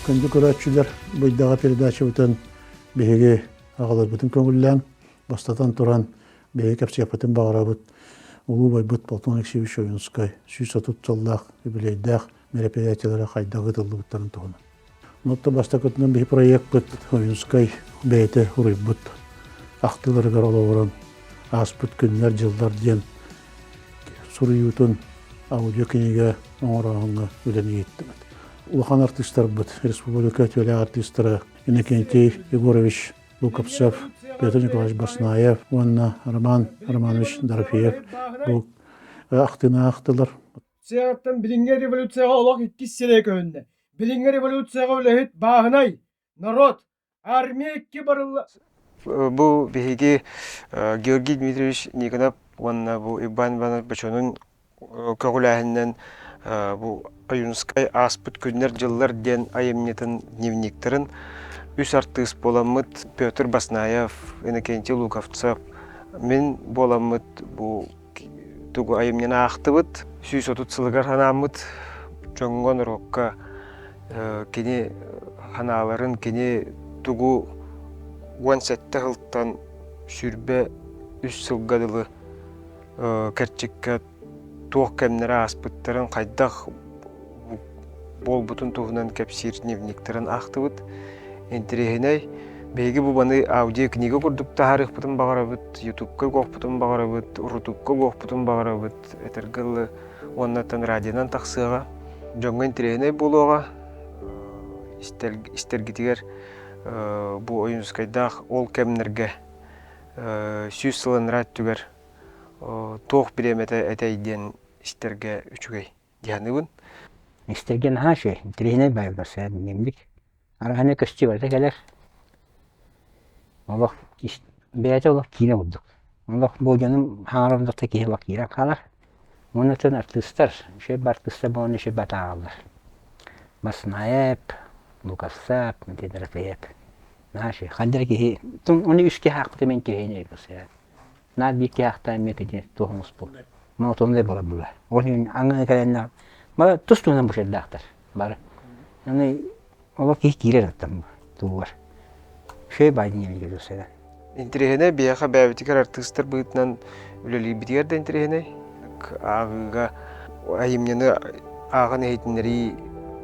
Күндү көрөөччүлэр, бу ыйдааҕы передачабытын биһиги аҕаларбытын көҥүллээн, бастатан туран, биһиги кэпсиэхпитин баҕарабыт. Улуу убайбыт Платон Алексеевич Ойуунскай 130 сыллаах юбилейдаах мероприятиелара хайдах ыытыллыбыттарын туһунан. Онтон бастакытынан биһи проекпыт Ойуунскай бэйэтэ уруйбут ахтыыларыгар олоҕуран ааспыт күннэр-дьыллар диэн суруйуутун аудиокинигэ оҥорооһуҥҥа үлэни ыыттыбыт. Улахан артыыстарбыт, республика үтүөлээх артыыстара Иннокентий Егорович Луковцев, Петр Николаевич Баснаев уонна Роман Романович Дорофеев бу ахтыыны аахтылар. Сыаҕыттан билиҥҥи революцияҕа олох иккис сирэй көһүннэ. Билиҥҥи революцияҕа үлэһит бааһынай, народ, армия икки барылла Бу биһиги Георгий Дмитриевич Никонов уонна бу Иван Иванович Бочонун көҕүлээһининэн бу Ойуунускай ааспыт күннэр-дьыллар диэн айымньытын дневниктарын үс артыыс буоламмыт Петр Баснаев, Иннокентий Луковцев, мин буоламмыт бу тугу айымньыны аахтыбыт, 130 сылыгар анааммыт дьоҥҥо, норуокка кини ханааларын, кини тугу 17 сылтан 23 сылга дылы кэрчиккэ туох кэмнэрэ ааспыттарын, хайдах буолбутун туһунан кэпсиир дневниктарын аахтыбыт. Интэриэһинэй. Биһиги бу маны аудиокнига курдук таһаарыахпытын баҕарабыт, ютубка угуохпутун баҕарабыт, рутубка угуохпутун баҕарабыт, этэргэ дылы уоннаттан радионан тахсыаҕа. Дьоҥҥо интэриэһинэй буолуоҕа. Истэргитигэр бу Ойуунускайдаах ол кэмнэргэ 100 сыл анараа өттүгэр туох бириэмэтэ этэй диэн истэргэ үчүгэй дии саныыбын. Истэргэ наһаа үчүгэй, интэриэһинэй баайы барсыан дневник. Араһаны көстүү барыта кэлэр. Олох бэйэтэ олох киинэ курдук. Олох бу дьонум хаҥарар да киһи олох киирэн хаалар. Уонна оттон артыыстар, үчүгэй артыыстар буолан үчүгэй батааҕаллар. Баснаев, Лукасап, Дорофеев. Наһаа үчүгэй. Ханна эрэ киһи, уну үс киһи аахпыта мин киһини өйбөсөйөн. Наар биир киһи аахтаан эмиэ кини туох оҥоспут. Монотоннай буолар була. Ол иһин аҥы кэлэннэр бары тус-туһунан бушердаахтар бары. Аны олох киһи киирэр оттон тугугар. Үчүгэй баай диэн өйдөбүл Интэриэһинэй биһиэхэ бэйэбитигэр артыыстар быһыытынан үлэлиирбитигэр да интэриэһинэй. Ааҕыыга айымньыны ааҕан иһитиннэрии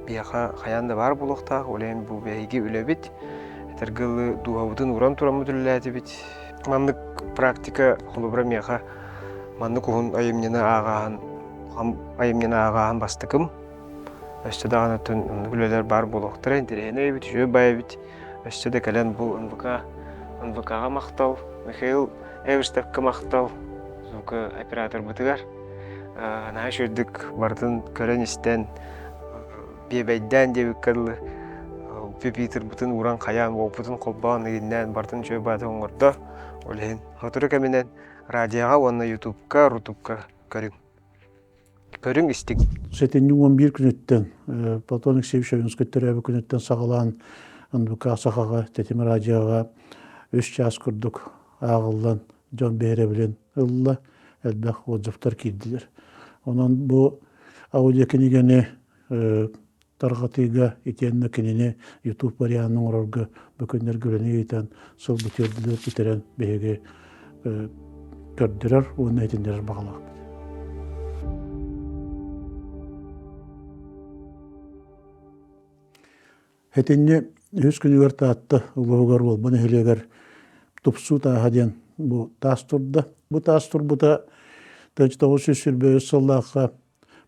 биһиэхэ хайаан да баар буолуохтаах. Ол иһин бу биһиги үлэбит. Этэргэ дылы дууһабытын ууран тураммыт үлэлээтибит. Маннык практика холобура миэхэ маннык уһун айымньыны ааҕааһын айымньыны ааҕааһын бастакым. Өссө даҕаны оннук үлэлэр баар буолуохтара, интэриэһинэй эбит, үчүгэй баай эбит. Өссө да кэлэн бу НВК НВК-ҕа махтал, Михаил Эверстовка махтал, звукооператорбытыгар. Наһаа үчүгэйдик барытын көрөн-истэн, биэбэйдээн диэбиккэ дылы пюпитрбытын ууран хайаан, уолбутун холбоон, игиннээн барытын үчүгэй баҕайытык оҥордо. Ол иһин сотору кэминэн радиоҕа уонна ютубка, рутубка көрүҥ. Көрүҥ истиҥ. Сэтинньи 11 күнүттэн Платон Алексеевич Ойуунскай төрөөбүт күнүттэн саҕалаан НВК Сахаҕа, Тэтим радиоҕа үс чаас курдук ааҕыллан дьон биһирэбилин ылла, элбэх отзывтар киирдилэр. Онон бу аудиокинигэни тарҕатыыга итиэннэ кинини YouTube варианын оҥорорго бу күннэргэ үлэни ыытан сыл бүтүөр бүтэрэн биһиги көрдөрөр уонна иһитиннэрэр баҕалаахпыт. Итинни үһүс күнүгэр Таатта улууһугар Уолба нэһилиэгэр Тупсуу тааһа диэн бу таас турда. Бу таас турбута 1923 сыллаахха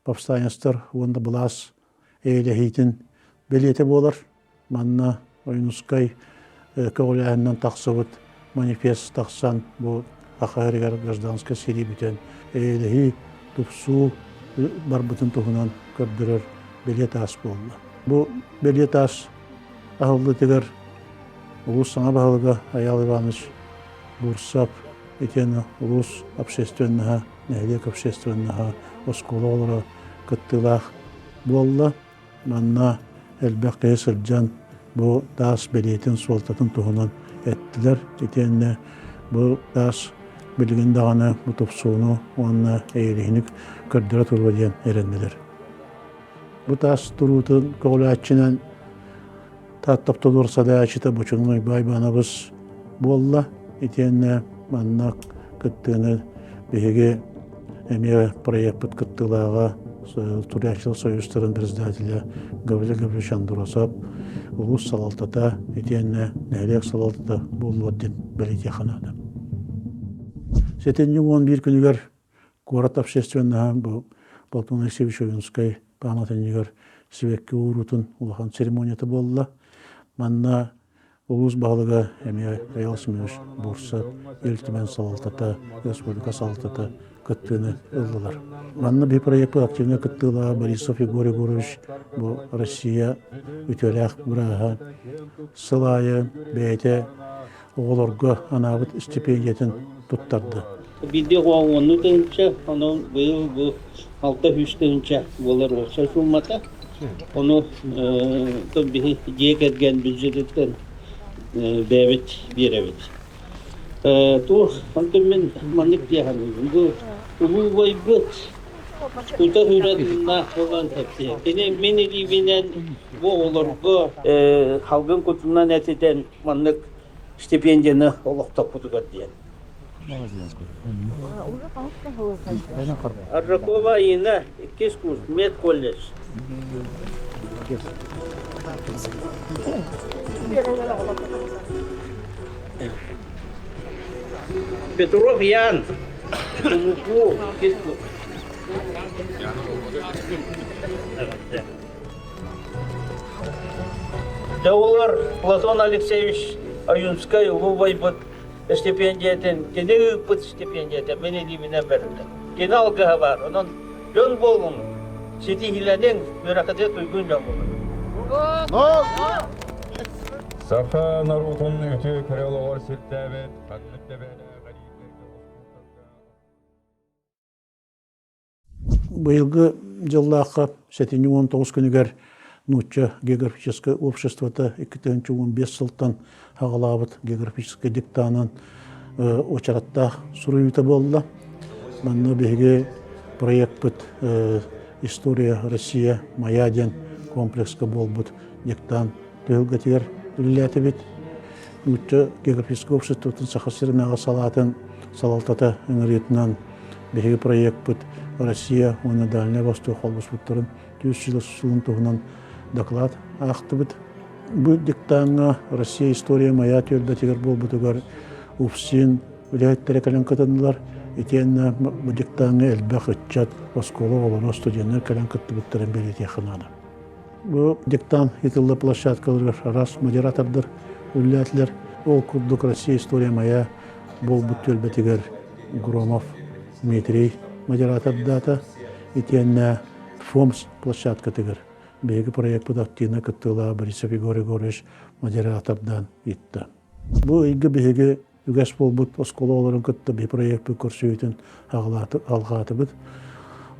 повстанецтар уонна былаас эйэлэһиитин бэлиэтэ буолар. Манна Ойуунускай көҕүлээһининэн тахсыбыт манифест тахсан бу Саха сиригэр гражданскай сэрии бүтэн эйэлэһии, тупсуу барбытын туһунан көрдөрөр бэлиэ таас буолла. Бу бэлиэ таас аһыллыытыгар улуус саҥа баһылыга Айаал Иванович Бурцев итиэннэ улуус общественноһа, нэһилиэк общественноһа, оскуола оҕолоро кыттыылаах буолла. Манна элбэх киһи сылдьан бу таас бэлиэтин суолтатын туһунан эттилэр. Итиэннэ бу таас билигин даҕаны бу тупсууну уонна эйэлиһини көрдөрө туруо диэн эрэннилэр. Бу таас туруутун көҕүлээччинэн Таатта Автодор салайааччыта Бочонун Уйбаан Иванович буолла. Итиэннэ манна кыттыыны биһиги эмиэ проекпыт кыттыылааҕа Суруйааччылар союзтарын председателэ Гаврил Гаврилович Андросов, улуус салалтата итиэннэ нэһилиэк салалтата буоллулар диэн бэлиэтиэххэ наада. Сэтинньи 11 күнүгэр куорат общественноһа бу Платон Алексеевич Ойуунскай пааматынньыгар сибэкки уурутун улахан церемонията буолла. Манна Улуус баһылыга эмиэ Айал Семенович Бурцев, Ил Түмэн салалтата, республика салалтата кыттыыны ыллылар. Манна биир проекпыт активнай кыттыылааҕа Борисов Егор Егорович бу Россия үтүөлээх бырааһа сыл аайы бэйэтэ оҕолорго анаабыт стипендиятын туттарда. Биирдии оҕо тыһыынча, онон быйыл бу 600 тыһыынча буолар уопсай суумата. Ону биһи дьиэ кэргэн бюджетыттан бэйэбит биэрэбит. Туох онтон мин маннык дии саныыбын. Бу улуу убайбыт тута үрэн буолан кэпсиэ. Кини мин илиибинэн бу оҕолорго халгын кутунан этитэн маннык стипендияны олохтоппутугар диэн. Аржакова Инна, иккис курс, медколледж. Петров Ян, ТУМУПУ, иккис курс. Дьэ олор Платон Алексеевич Ойунскай улуу убайбыт стипендиятын, кини ыыппыт стипендията мин илиибинэн бэриллэр. Кини алгыһа баар. Онон дьон буолуҥ, ситиһиилэниҥ, үөрэххитигэр туйгун дьон буолуҥ. Саха норуотун үтүө кэрэ олоҕор сирдээбит ханнык да бэйэлээх Быйылгы дьыллаахха сэтинньи 19 күнүгэр Нуучча географическай обществота 2015 сылтан аҕалаабыт географическай диктанын уочараттаах суруйуута буолла. Манна биһиги проекпыт «История Россия моя» диэн комплекска буолбут диктант түһүлгэтигэр үлэлээтибит. Нуучча географическай обществотын Саха сиринээҕи салаатын салалтата ыҥырыытынан Биһиги проекпыт Россия уонна Дальнай Восток холбоспуттарын 100 сылын туһунан доклад аахтыбыт. Бу диктаҥҥа Россия история моя түөлбэтигэр буолбутугар УФСИН үлэһиттэрэ кэлэн кытыннылар. Итиэннэ бу диктаҥҥа элбэх ыччат, оскуола оҕолоро, студеннар кэлэн кыттыбыттарын бэлиэтиэххэ наада. Бу диктант ыытыллар площадкаларыгар араас модератордар үлэлээтилэр. Ол курдук Россия история моя буолбут түөлбэтигэр Громов Дмитрий модератордаата. Итиэннэ ФОМС площадкатыгар биһиги проекпыт активно кыттыылаах Борисов Егор Егорович модератордаан ыытта. Бу ыйга биһиги үгэс буолбут оскуола оҕолорун кытта биһи проекпыт көрсүһүүтүн алҕаатыбыт.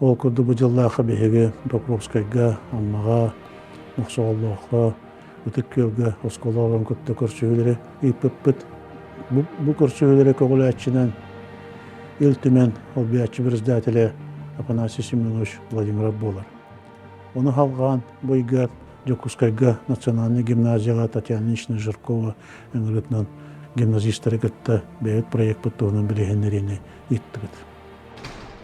Ол курдук бу дьыллаахха биһиги Покровскайга, Аммаҕа, Мохсоҕоллооххо, Ытык Күөлгэ оскуола оҕолорун кытта көрсүһүүлэри ыыппыппыт. Бу көрсүһүүлэри көҕүлээччинэн Ил Түмэн олбуйааччы председателэ Афанасий Семенович Владимиров буолар. Ону халҕаан бу ыйга Дьокуускайга национальнай гимназияҕа Татьяна Ильинична Жиркова ыҥырыытынан гимназистары кытта бэйэбит проекпыт туһунан билиһиннэриини ыыттыбыт.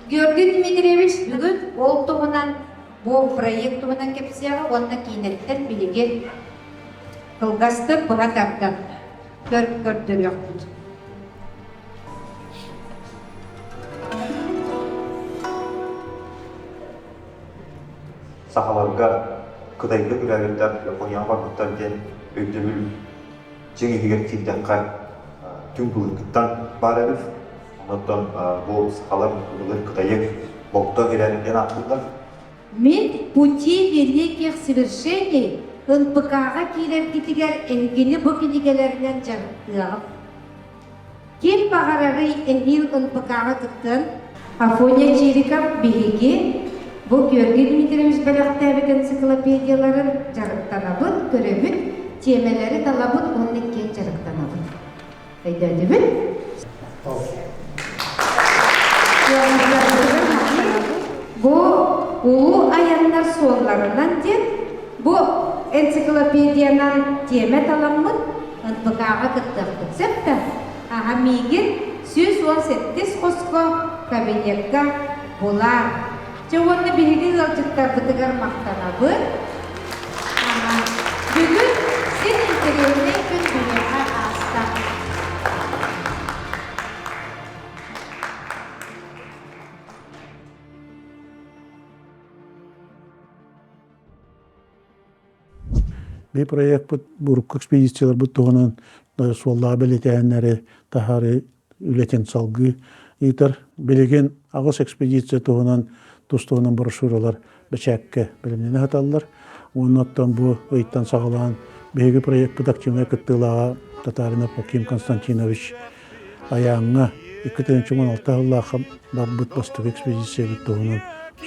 Георгий Дмитриевич бүгүн ол туһунан бу проект туһунан кэпсиэҕэ уонна киинэттэн билигин кылгастык быһа тардан көрдөрүөхпүт. Сахаларга Кытайга күрээбиттэр, Японияҕа барбыттар диэн өйдөбүл дьиҥ иһигэр киирдэххэ түҥ былыргыттан баар эбит. Онтон бу сахалар былыр Кытайы болто кирэн диэн ааттыыллар. Мин «Пути великих свершений» НПК-ҕа киирэргитигэр эһигини бу кинигэлэринэн дьарыктыаҕым. Ким баҕарарый эһиил НПК-ҕа кыттыан? Афоня Чириков биһиги бу Георгий Дмитриевич бэлэхтээбит энциклопедияларын дьарыктанабыт, көрөбүт, тиэмэлэри талабыт уонна иккиэн дьарыктанабыт. Өйдөөтүбүт? Бу улуу айаннар суолларынан диэн бу энциклопедиянан тиэмэ таламмыт НПК-ҕа кыттыахпыт сөп да? Аһа миигин 117 хоско кабинекка булаар. Дьэ уонна биһиги ыалдьыттарбытыгар махтанабыт. Бүгүн син интэриэһинэй күн биһиэхэ ааста. Би проекпыт урукку экспедицияларбыт туһунан суоллаах бэлиэтээһиннэри таһаарыы үлэтин салгыы ыытар. Билигин аҕыс экспедиция туһунан тус-туһунан брошюралар бэчээккэ бэлэмнэнэ сыталлар. Уонна оттон бу ыйтан саҕалаан биһиги проекпыт активнай кыттыылааҕа Татаринов Аким Константинович Айааҥҥа 2016 сыллаахха барбыт бастакы экспедициябыт туһунан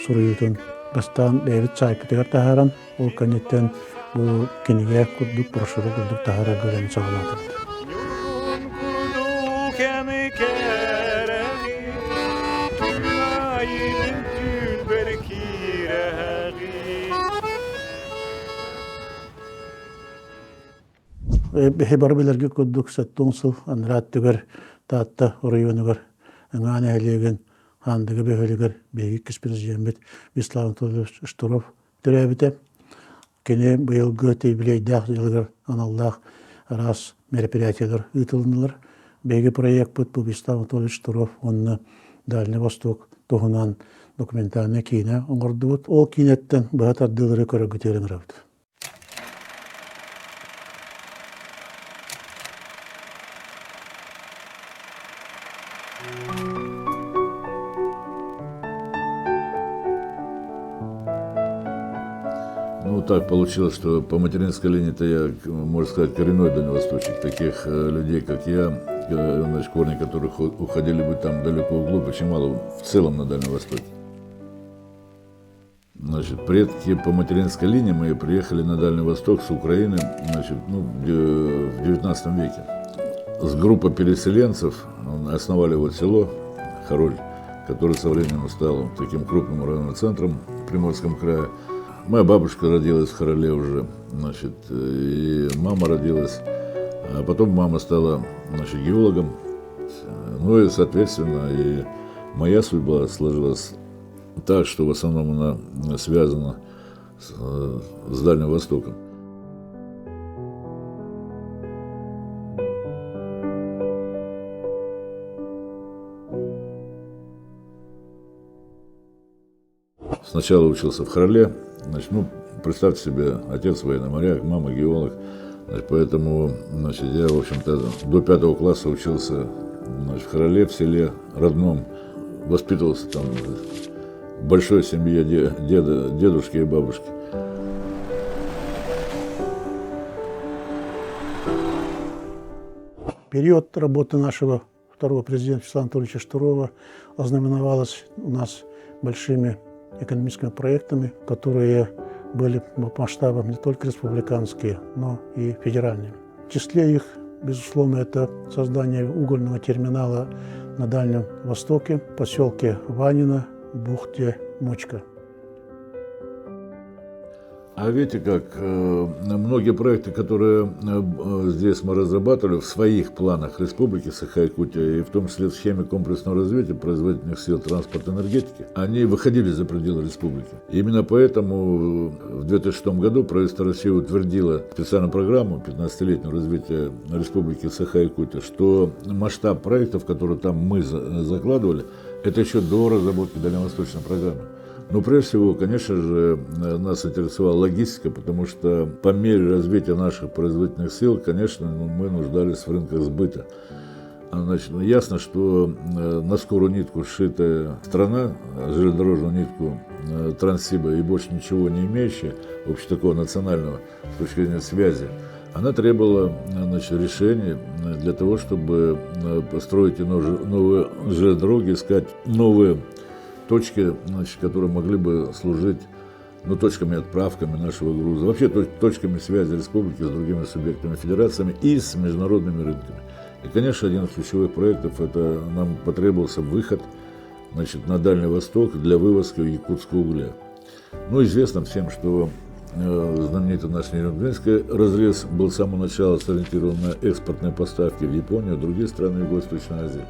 суруйуутун бастаан бэйэбит саайпытыгар таһааран, ол кэнниттэн бу кинигэ курдук, брошюра курдук таһаарарга үлэни саҕалаатыбыт. Биһи бары билэргэ курдук сэттэ сыл анараа өттүгэр Таатта оройуонугар Ыҥаа нэһилиэгин Хаандыга бөһүөлэгэр биһиги иккис президеммит Вячеслав Анатольевич Штыров төрөөбүтэ. Кини быйылгы юбилейдаах дьылыгар аналлаах араас мероприятиелар ыытылыннылар. Биһиги проекпыт бу Вячеслав Анатольевич Штыров уонна Дальний Восток туһунан документальнай киинэ оҥордубут. Ол киинэттэн быһа тардыылары көрөргүтүгэр ыҥырабыт. Ну, так получилось, что по материнской линии-то я, можно сказать, коренной дальневосточник. Таких э, людей, как я, э, значит, корни которых уходили бы там далеко вглубь, очень мало в целом на Дальнем Востоке. Значит, предки по материнской линии мои приехали на Дальний Восток с Украины значит, ну, в 19 веке. С группой переселенцев основали вот село Хароль, которое со временем стало таким крупным районным центром в Приморском крае. Моя бабушка родилась в Хороле уже, значит, и мама родилась. А потом мама стала, значит, геологом. Ну и, соответственно, и моя судьба сложилась так, что в основном она связана с, с Дальним Востоком. Сначала учился в Хороле, значит, ну, представьте себе, отец военный моряк, мама геолог. Значит, поэтому значит, я, в общем-то, до пятого класса учился значит, в Хороле, в селе родном. Воспитывался там в большой семье деда, дедушки и бабушки. Период работы нашего второго президента Вячеслава Анатольевича Штырова ознаменовалась у нас большими экономическими проектами, которые были по масштабам не только республиканские, но и федеральные. В числе их, безусловно, это создание угольного терминала на Дальнем Востоке, в поселке Ванино, бухте Мочка. А видите как, э, многие проекты, которые э, здесь мы разрабатывали в своих планах Республики Саха-Якутия, и в том числе в схеме комплексного развития производительных сил транспорта и энергетики, они выходили за пределы республики. И именно поэтому в 2006 году правительство России утвердило специальную программу 15-летнего развития Республики Саха-Якутия, что масштаб проектов, которые там мы закладывали, это еще до разработки дальневосточной программы. Но прежде всего, конечно же, нас интересовала логистика, потому что по мере развития наших производительных сил, конечно, ну, мы нуждались в рынках сбыта. Значит, ну, ясно, что э, на скорую нитку сшитая страна, железнодорожную нитку э, Транссиба и больше ничего не имеющая, вообще такого национального с точки зрения связи, она требовала значит, решений для того, чтобы э, построить новые железные искать новые точки, значит, которые могли бы служить ну, точками отправками нашего груза, вообще точками связи республики с другими субъектами федерациями и с международными рынками. И, конечно, один из ключевых проектов – это нам потребовался выход значит, на Дальний Восток для вывозки якутского угля. Ну, известно всем, что Знаменитый наш Нерюнгринский разрез был с самого начала сориентирован на экспортные поставки в Японию, другие страны Юго-Восточной Азии.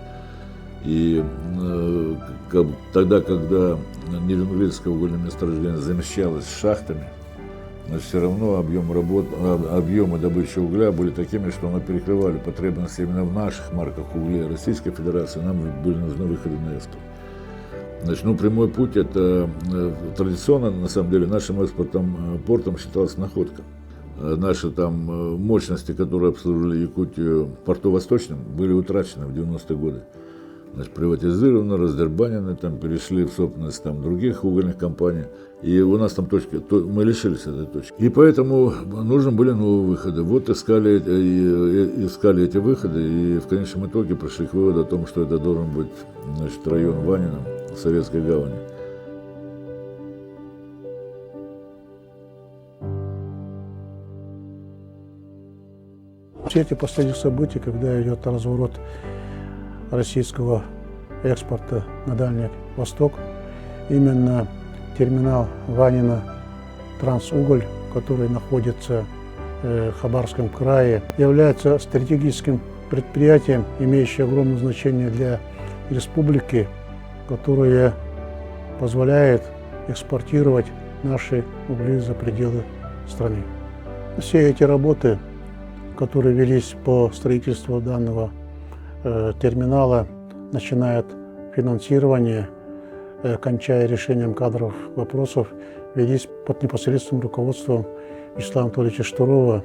И тогда, когда Нерюнгринское угольное месторождение замещалось шахтами, но все равно объем работ, объемы добычи угля были такими, что мы перекрывали потребности именно в наших марках угля Российской Федерации, нам были нужны выходы на экспорт. Значит, ну, прямой путь это традиционно, на самом деле, нашим экспортом портом считалась находка. Наши там мощности, которые обслуживали Якутию в порту Восточном, были утрачены в 90-е годы. Значит, приватизированы, раздербанены, там перешли в собственность там, других угольных компаний. И у нас там точки, то, мы лишились этой точки. И поэтому нужны были новые выходы. Вот искали, искали эти выходы, и в конечном итоге пришли к выводу о том, что это должен быть значит, район Ванина, Советской гавани. В свете последних событий, когда идет разворот российского экспорта на Дальний Восток, именно терминал Ванина Трансуголь, который находится в Хабаровском крае, является стратегическим предприятием, имеющим огромное значение для республики, которое позволяет экспортировать наши угли за пределы страны. Все эти работы, которые велись по строительству данного терминала, начиная от финансирования, кончая решением кадровых вопросов, велись под непосредственным руководством Вячеслава Анатольевича Штурова,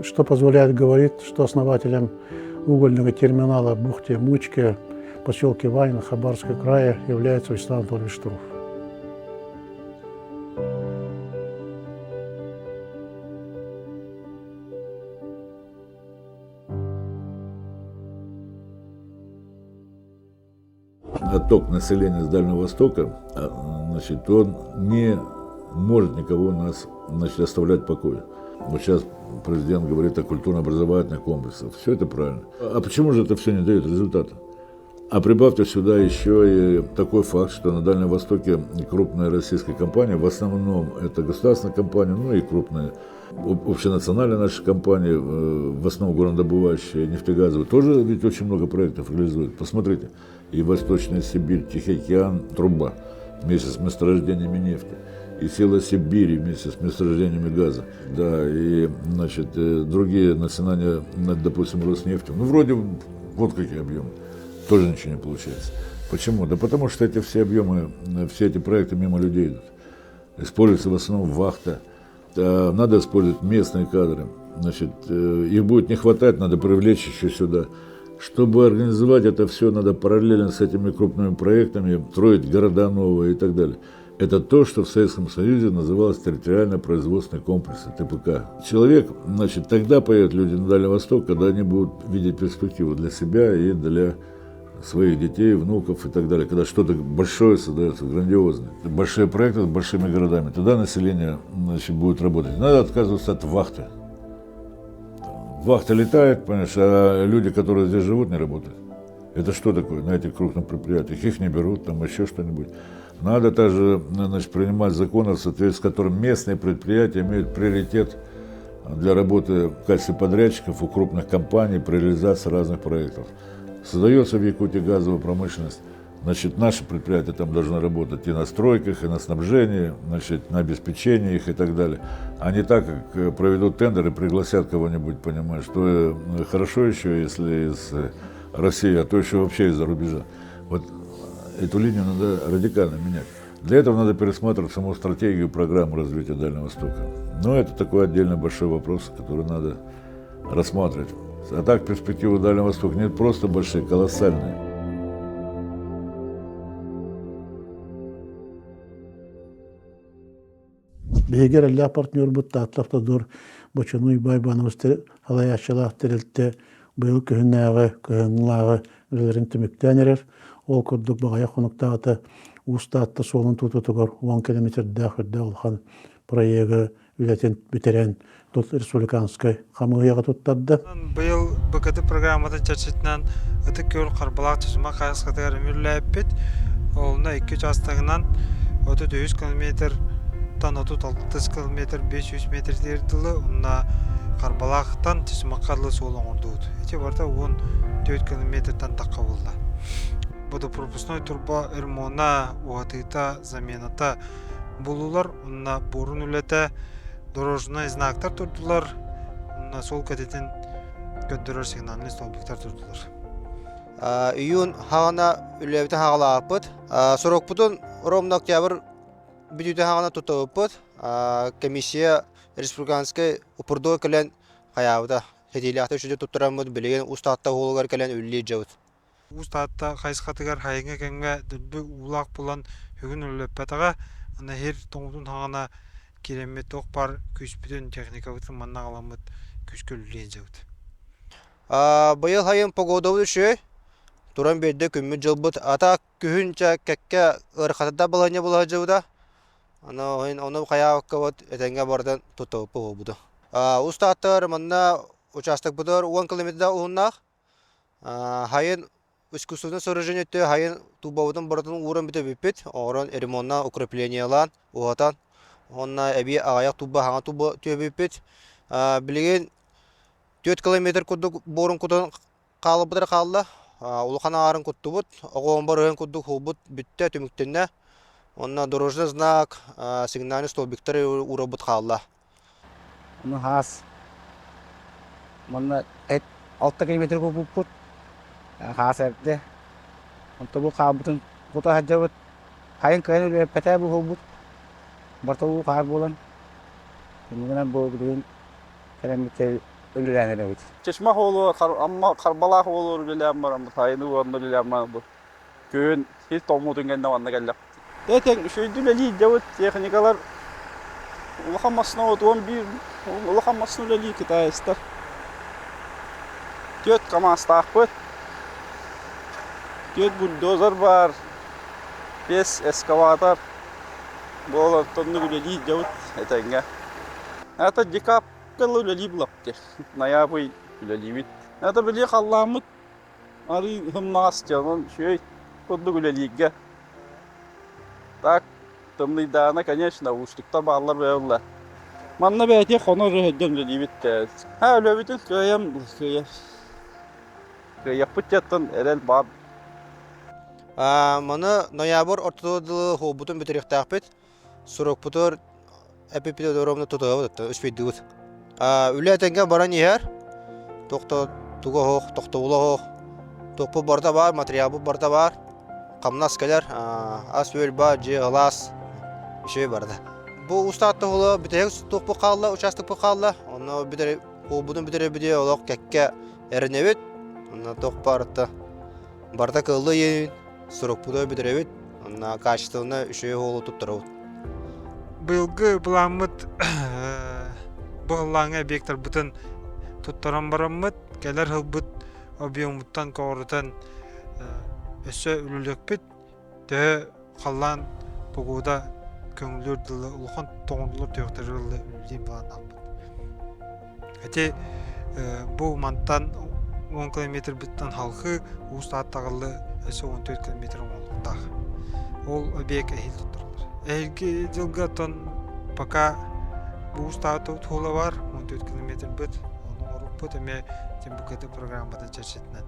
что позволяет говорить, что основателем угольного терминала в бухте Мучке, поселке Ванин, Хабаровского края является Вячеслав Анатольевич Штуров. Отток населения с Дальнего Востока, значит, он не может никого нас, значит, оставлять в покое. Вот сейчас президент говорит о культурно-образовательных комплексах. Все это правильно. А почему же это все не дает результата? А прибавьте сюда еще и такой факт, что на Дальнем Востоке крупные российские компании, в основном это государственные компании, ну и крупные общенациональные наши компании, в основном горнодобывающие, нефтегазовые, тоже ведь очень много проектов реализуют. Посмотрите, и Восточная Сибирь, Тихий океан, труба вместе с месторождениями нефти, и сила Сибири вместе с месторождениями газа, да, и, значит, другие национальные, допустим, Роснефть, ну, вроде вот какие объемы, тоже ничего не получается. Почему? Да потому что эти все объемы, все эти проекты мимо людей идут. Используется в основном вахта. Надо использовать местные кадры. Значит, их будет не хватать, надо привлечь еще сюда. Чтобы организовать это все, надо параллельно с этими крупными проектами строить города новые и так далее. Это то, что в Советском Союзе называлось территориально-производственный комплекс, ТПК. Человек, значит, тогда поедут люди на Дальний Восток, когда они будут видеть перспективу для себя и для своих детей, внуков и так далее. Когда что-то большое создается, грандиозное. Большие проекты с большими городами. Тогда население, значит, будет работать. Надо отказываться от вахты. Вахта летает, понимаешь, а люди, которые здесь живут, не работают. Это что такое на этих крупных предприятиях? Их не берут, там еще что-нибудь. Надо также, значит, принимать законы, в соответствии с которым местные предприятия имеют приоритет для работы в качестве подрядчиков у крупных компаний при реализации разных проектов. Создается в Якутии газовая промышленность, значит, наши предприятия там должны работать и на стройках, и на снабжении, значит, на обеспечении их и так далее. А не так, как проведут тендер и пригласят кого-нибудь, понимаешь, что хорошо еще, если из России, а то еще вообще из-за рубежа. Вот эту линию надо радикально менять. Для этого надо пересматривать саму стратегию программу развития Дальнего Востока. Но это такой отдельный большой вопрос, который надо рассматривать. А так перспективы Дальнего Востока не просто большие, колоссальные. Биһиги эрэллээх партнербут Таатта Автодор Бочонуй Байбанович салайааччылаах тэрилтэ быйыл күһүннээҕи кыһыҥҥылааҕы үлэлэрин түмүктээн эрэр. Ол курдук баҕайах хонуктаҕыта Уус Таатта суолун тутуутугар 10 километрдаах үрдээх улахан проегы үлэтин бүтэрэн тут республиканскай хамыыһыйаҕа туттарда. Быйыл БКТ программатын чэрчитинэн Ытык Күөл Харбалаах Чычымах хайысхатыгар үмүрүлээппит. Олунна икки учаастагынан 33 километр Чычымахтан 36 километр 500 метр дылы уонна Харбалаахтан Чычымахха дылы суол оҥордубут. Ити барыта 14 километртан тахха буолла. Водопропускной турба ремона, уһатыыта, замената булулар уонна буорун үлэтэ дорожнай знактар турдулар уонна суол кэтитин көрдөрөр сигнальный столбиктар турдулар. Июнь хаҕана үлэбитин хаҕалаабыппыт. Сорокпутун ровно октябрь бүтүүтэ хаҕана туттабыппыт. Комиссия республиканскай упрдо кэлэн хайаабыта. Сэтиилээхтик үчүгэй туттараммыт билигин Уус Таатта уһулугар кэлэн үлэлии дьабыт. Уус Таатта хайысхатыгар хайыҥҥа кэмҥэ дөлбү уулаах булан бүгүн үлэлэппэтэҕэ. Аны сир тоҥутун хаҕана киирэммит туох баар күүспүтүн, техникабытын манна аҕаламмыт күүскэ үлэлиэн дьабыт. Быйыл сайын погодабыт үчүгэй. Туран биэрдэ күммүт-дьылбыт. Ата күһүн чэ кэккэ ыарахатыда балаһыанньа буола сылдьыбыта. Аны ону хайаабаккабыт этэҥҥэ барытын туттабыппыт буолбута. Устааттар манна учаастакпытыгар 10 километрда уһуннаах. Хайын искусственное сооружение өттө хайын тубабытын барытын ууран бүтэбиппит. Оҥорон ремонна укреплениелаан уһатан уонна эбии аҕыйах туба хаҥа туба түөбүппүт. Билигин 4 километр курдук буорун кутан хаалбыт эрэ хаалла. Улахан аҥаарын куттубут, оҕоҕун барыһын курдук һулбут бүттэ, түмүктэннэ. Уонна дорожный знак, сигнальный столбиктары уурабыт хаалла. Ону хаас манна 6 километр куппуппут. Хаас эрдэ. Онто бу хаалбытын кута сылдьабыт. Хайын кыайан үлэппэтэ бу һулбут. Барыта уу хаар буолан. Иннинэн бу билигин кэлэммит үлэлээн эрэбит. Чычмах уолу Амма Харбалаах уолу үлэлээн бараммыт, сайыны уонна үлэлээн бараммыт. Күһүн сир тоҥмутун кэннэ манна кэллэхпит. Этэн үчүгэйдик үлэлиир дьабыт техникалар улахан массыына 11 улахан массыына үлэлиир китаецтар. Түөрт КАМАЗтаахпыт, түөрт бульдозер баар, биэс эскаватор буолан оннук үлэлиир дьабыт этэҥҥэ. Это декаб үлэлии булапты. Ноябрь үлэлиибит. Это били халлааммыт арыы ымнаҕас дьонун үчүгэй курдук үлэлииргэ. Так, тымныйдаана, конечно, уустуктар бааллар бэйэллэр. Манна бэйэтэ хонор өһөддөн үлэлиибит. Ха, үлэбитин кыайан кыайа кыайыахпыт дьаттан эрэл баар. Маны ноябрь ортотугар дылы хуолбутун бүтэриэхтээхпит. Сурукпутугар эпиппит тутуһабыт үспүйдүбүт. Үлэ этэҥҥэ баран иһэр. Туох туга оһох, тохтобула оһох. Туохпут барыта баар, материалбыт барыта баар. Хамнас кэлэр, ас-үөл баар, дьиэ ылаас, үчүгэй барыта. Бу устаат туһула бүтэһик туохпут хаалла, учаастакпыт хаалла. Онно бүтэр, буолбутун бүтэрэрбитигэр олох кэккэ эрэнэбит. Онно туох барыта барыта кыаллы иэйин. Сурукпутун бүтэрэбит уонна качественно үчүгэй уолу туттарабыт. Быйылгы былааммыт бу халлааҥҥа объектарбытын туттаран бараммыт, кэлэр сылбыт объемуттан көҕүрүтэн өссө үлэлиэхпит. Төһө халлаан погода көҥүллүүр дылы улахан тоҥоруллар түһүөхтэрэ дылы үлэлиир былааннаахпыт. Ити бу мантан 10 километрбыттан халхыы Уус Тааттаҕыллы өссө 14 километр оҥоһуллуохтаах. Ол объект эһиил туттарыллар. Эһиилги дьылга оттон пока бу Уус Таатта туола бар 14 километрбыт ону оҥорбуппут эмиэ ТМБКТ программатын чэрчитинэн.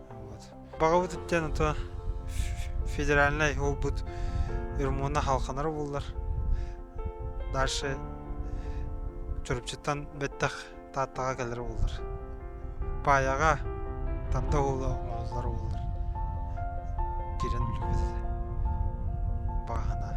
Вот. Баҕабыт иттэн ото федеральнай уолбут Ермона халханара буоллар. Дальше Чурапчыттан бэттэх Тааттаҕа кэлэр буоллар. Паайаҕа Танда уола оҥоһуллар буоллар. Киирэн үлүбүт этэ. Баҕаһына.